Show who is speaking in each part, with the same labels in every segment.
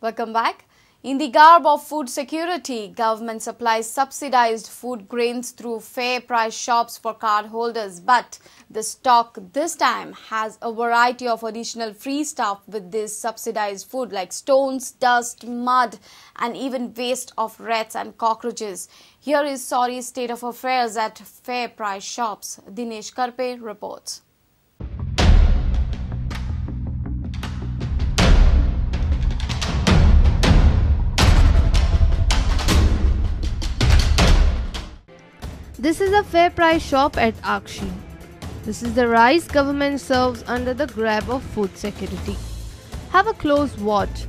Speaker 1: Welcome back. In the garb of food security, government supplies subsidized food grains through fair price shops for card holders. But the stock this time has a variety of additional free stuff with this subsidized food like stones, dust, mud, and even waste of rats and cockroaches. Here is sorry state of affairs at fair price shops. Dinesh Karpe reports.
Speaker 2: This is a fair price shop at Akshi. This is the rice government serves under the grab of food security. Have a close watch.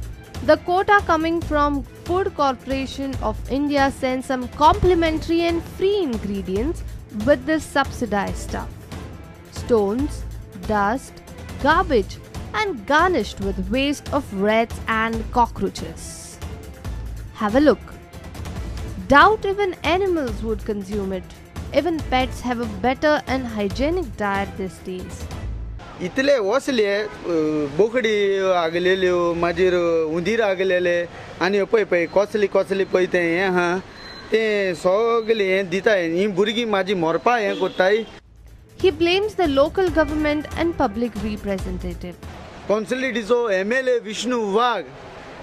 Speaker 2: The quota coming from Food Corporation of India sends some complimentary and free ingredients with this subsidized stuff. Stones, dust, garbage, and garnished with waste of rats and cockroaches. Have a look. Doubt even animals would consume it. Even pets have a better and hygienic diet these days.
Speaker 3: इतले वसले बोकडी आगलेल्यो मागीर उंदीर आगलेले आनी पळय पळय कसली कसली पळय तें हें आहा तें सगळें हें दिताय हीं भुरगीं म्हाजी मरपा हें करताय.
Speaker 2: He blames the local government and public representative.
Speaker 3: कॉन्सुलेटीचो MLA Vishnu वाघ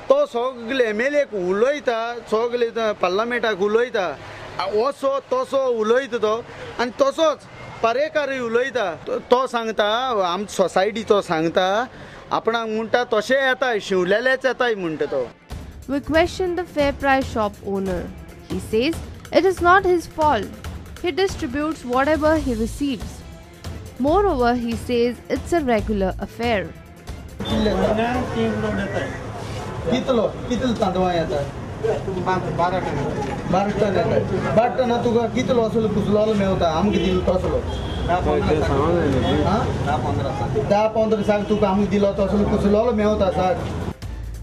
Speaker 3: तो सगळे एमएलएक उलयता, सगळे पार्लमेंटाक उलयता, असो तसो उलयता तो आनी तसोच पारेकारूय उलयता. तो सांगता आम सोसायटी तो सांगता आपणाक म्हणटा तशें येता शिवलेलेच येताय म्हणटा तो.
Speaker 2: We question the fair price shop owner. He says it is not his fault. He distributes whatever he receives. Moreover, he says it's a regular affair.
Speaker 3: कितलो कितलो तांदळां येता 12 टन 12 टन येता 12 टन तुका कितलो असलो कुसलो मेवता आमकां दिलो तसलो 10-15 साक तुका आमकां दिलो तसलो कुसलो मेवता साक.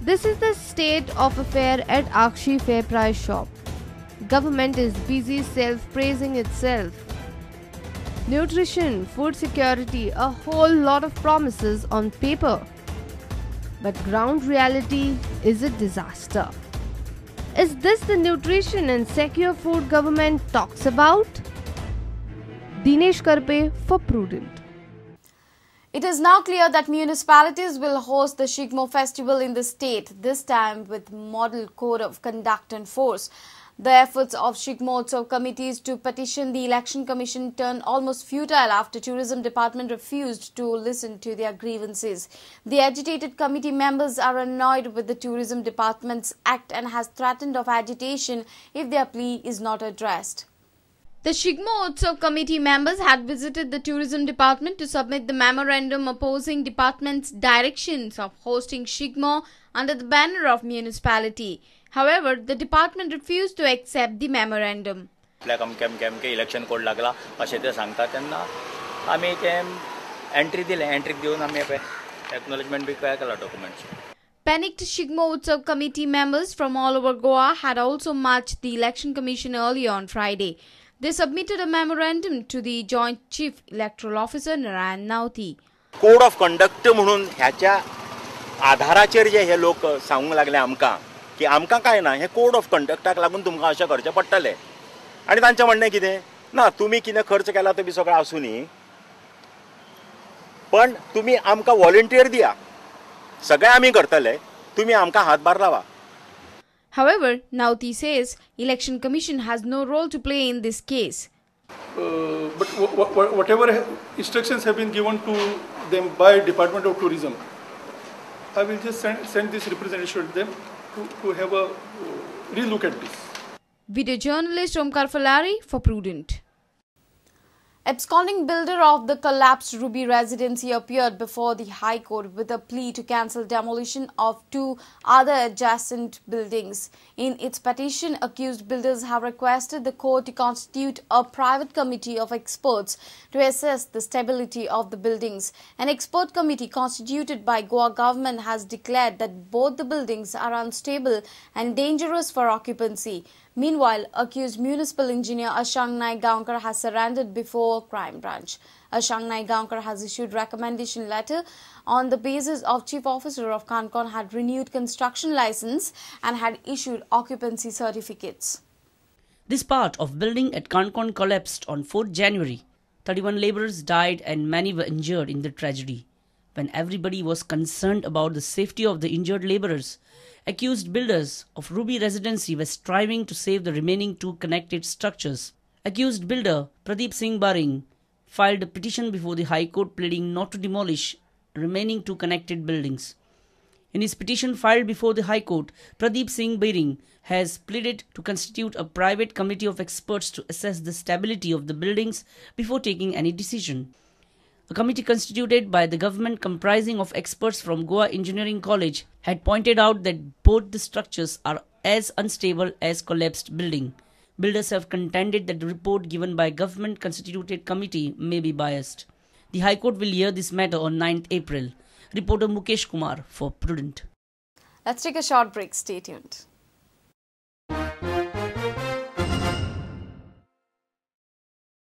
Speaker 2: This is the state of affair at Akshi Fair Price Shop. Government is busy self-praising itself. Nutrition, food security, a whole lot of promises on paper. But ground reality is a disaster. Is this the nutrition and secure food government talks about? Dinesh Karpe for Prudent.
Speaker 1: It is now clear that municipalities will host the Shigmo festival in the state, this time with model code of conduct and force. The efforts of Shigmotsav committees to petition the Election Commission turned almost futile after Tourism Department refused to listen to their grievances. The agitated committee members are annoyed with the Tourism Department's act and has threatened of agitation if their plea is not addressed. The Shigmotsav committee members had visited the Tourism Department to submit the memorandum opposing department's directions of hosting Shigmo under the banner of municipality. However, the department refused to accept the memorandum.
Speaker 4: आपल्याक अमके अमके अमके election code लागला अशें ते सांगता तेन्ना आमी तें एंट्री दिलें. एंट्री दिवन आमी एक्नॉलेजमेंट बी केला documents.
Speaker 1: Panicked Shigmo Utsav committee members from all over Goa had also marched the Election Commission earlier on Friday. They submitted a memorandum to the Joint Chief Electoral Officer Narayan Nauti.
Speaker 5: Code of conduct म्हणून ह्याच्या आधाराचेर जे हे लोक सांगूंक लागले आमकां की आमकां काय ना हे कोड ऑफ कंडक्टाक लागून तुमकां अशें करचें पडटलें. आनी तांचें म्हणणें कितें ना तुमी कितें खर्च केला तो बी सगळो आसूं न्ही, पण तुमी आमकां वॉलंटियर दिया, सगळें आमी करतले, तुमी आमकां हातभार लावा.
Speaker 1: However, Nauti says Election Commission has no role to play in this case.
Speaker 6: But whatever instructions have been given to them by Department of Tourism, I will just send this representation to them to have a relook at this.
Speaker 1: Video journalist Omkar Falari for Prudent. Absconding builder of the collapsed Ruby Residency appeared before the High Court with a plea to cancel demolition of two other adjacent buildings. In its petition, accused builders have requested the court to constitute a private committee of experts to assess the stability of the buildings. An expert committee constituted by Goa government has declared that both the buildings are unstable and dangerous for occupancy. Meanwhile, accused municipal engineer Ashang Naik Gaonkar has surrendered before crime branch. Ashank Naik Gaonkar has issued recommendation letter on the basis of Chief Officer of Canacona had renewed construction license and had issued occupancy certificates.
Speaker 7: This part of building at Canacona collapsed on 4th January. 31 laborers died and many were injured in the tragedy. When everybody was concerned about the safety of the injured laborers, accused builders of Ruby Residency were striving to save the remaining two connected structures. Accused builder Pradeep Singh Baring filed a petition before the High Court pleading not to demolish remaining two connected buildings. In his petition filed before the High Court, Pradeep Singh Baring has pleaded to constitute a private committee of experts to assess the stability of the buildings before taking any decision. A committee constituted by the government comprising of experts from Goa Engineering College had pointed out that both the structures are as unstable as collapsed building. Builders have contended that the report given by government constituted committee may be biased. The High Court will hear this matter on 9th April. Reporter Mukesh Kumar for Prudent.
Speaker 1: Let's take a short break. Stay tuned.